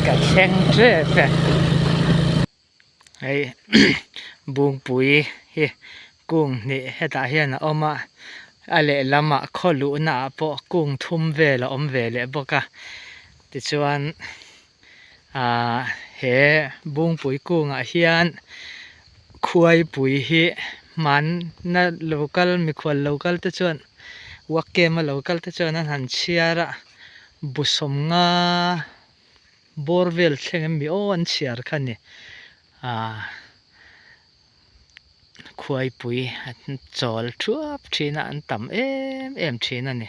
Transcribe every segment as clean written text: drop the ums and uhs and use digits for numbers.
Ka thleng tep e. Hei Bungpui hi kung hnih hetah hian a awm a, a lehlamah khaw luhna ah pawh kung thum vel a awm ve leh bawk a. Tichuan ahh he Bungpui kungah hian khuaipui hi hmanna local mikhual local te chuan work camp a local te chuan an han chhiar a bu sawmnga Bawr vel thleng em mi aw an chhiar kha ni ah khuaipui an chawl thuap thin a an tam em em thin a ni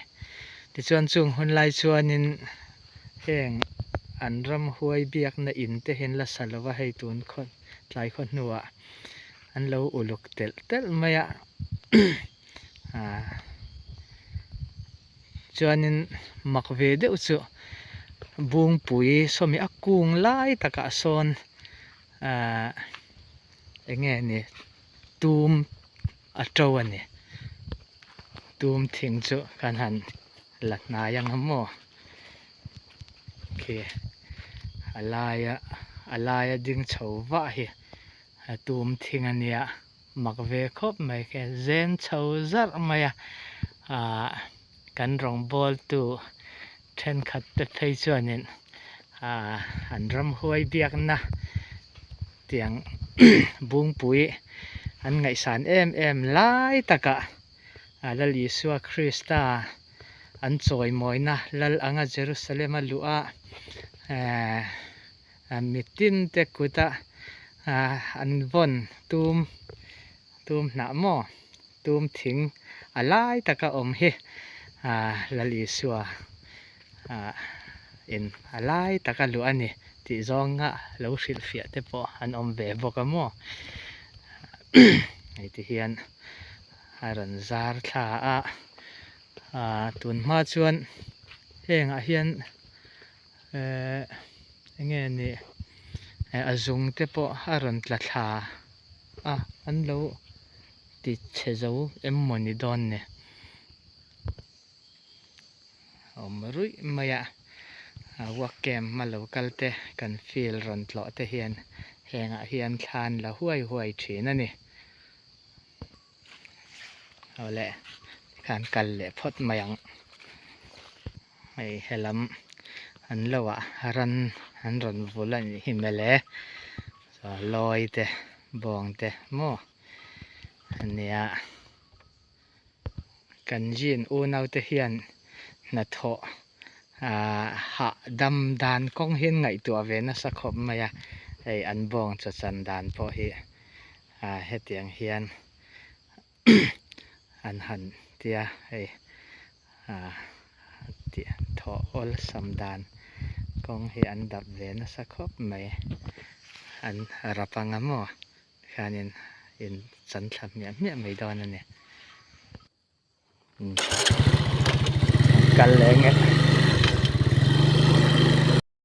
tichuan chung hun lai chuanin heng an ramhuai biakna in te hi an la sa lo va hei tun khaw tlai khaw hnuah an lo uluk telh telh mai a ah. Chuanin mak ve deuh chu Bungpui sawmi a kung lai takah sawn ahh eng nge ni tum a to a ni tum thing chu kan han la hnai ang a maw khi a laia a laia ding chho vah hi a tum thing a nia. Mak ve khawp mai kha zen chho zarh mai a, ahh kan rawngbawltu thenkhat te phei chuanin ahh an ramhuai biakna tiang bungpui an ngaihsan em em lai takah Lal Isua Krista an chawimawina Lal anga Jerusalem a luh a ehh. Mitin te kuta an vawn tum tum hnah maw tum thing a lai taka awm hi Lal Isua in a lai taka luh a ni tih zawnga lo hrilhfiah te pawh an awm ve bawk a maw hei ti hian a rawn zar thla a tun hma chuan hengah hian. Ehh enge ni eh a zung te pawh a rawn tla thla a an lo ti chhe zo em maw ni dawn ni awm ruih mai a work camp a lo kal te kan field rawn tlawh te hian hengah hian thla an la huai huai thin a ni. Awle tikhan kal leh phawt mai ang. Hei helam an lo ah ran an rawn vul a nih hi mawle chuan lawi te bawng te maw ania kan jean unau te hian hnathawh ah hahdam dan kawng hi an ngaihtuah ve nasa khawp mai a hei an bawng chaw chan dan pawh hi ah hetiang hian. an han tia hei ah tih thawh awlsam dan kawng hi an dap ve nasa khawp mai an rap anga maw khianin in chan thla hmiah hmiah mai dawn a ni. Kal leh nge.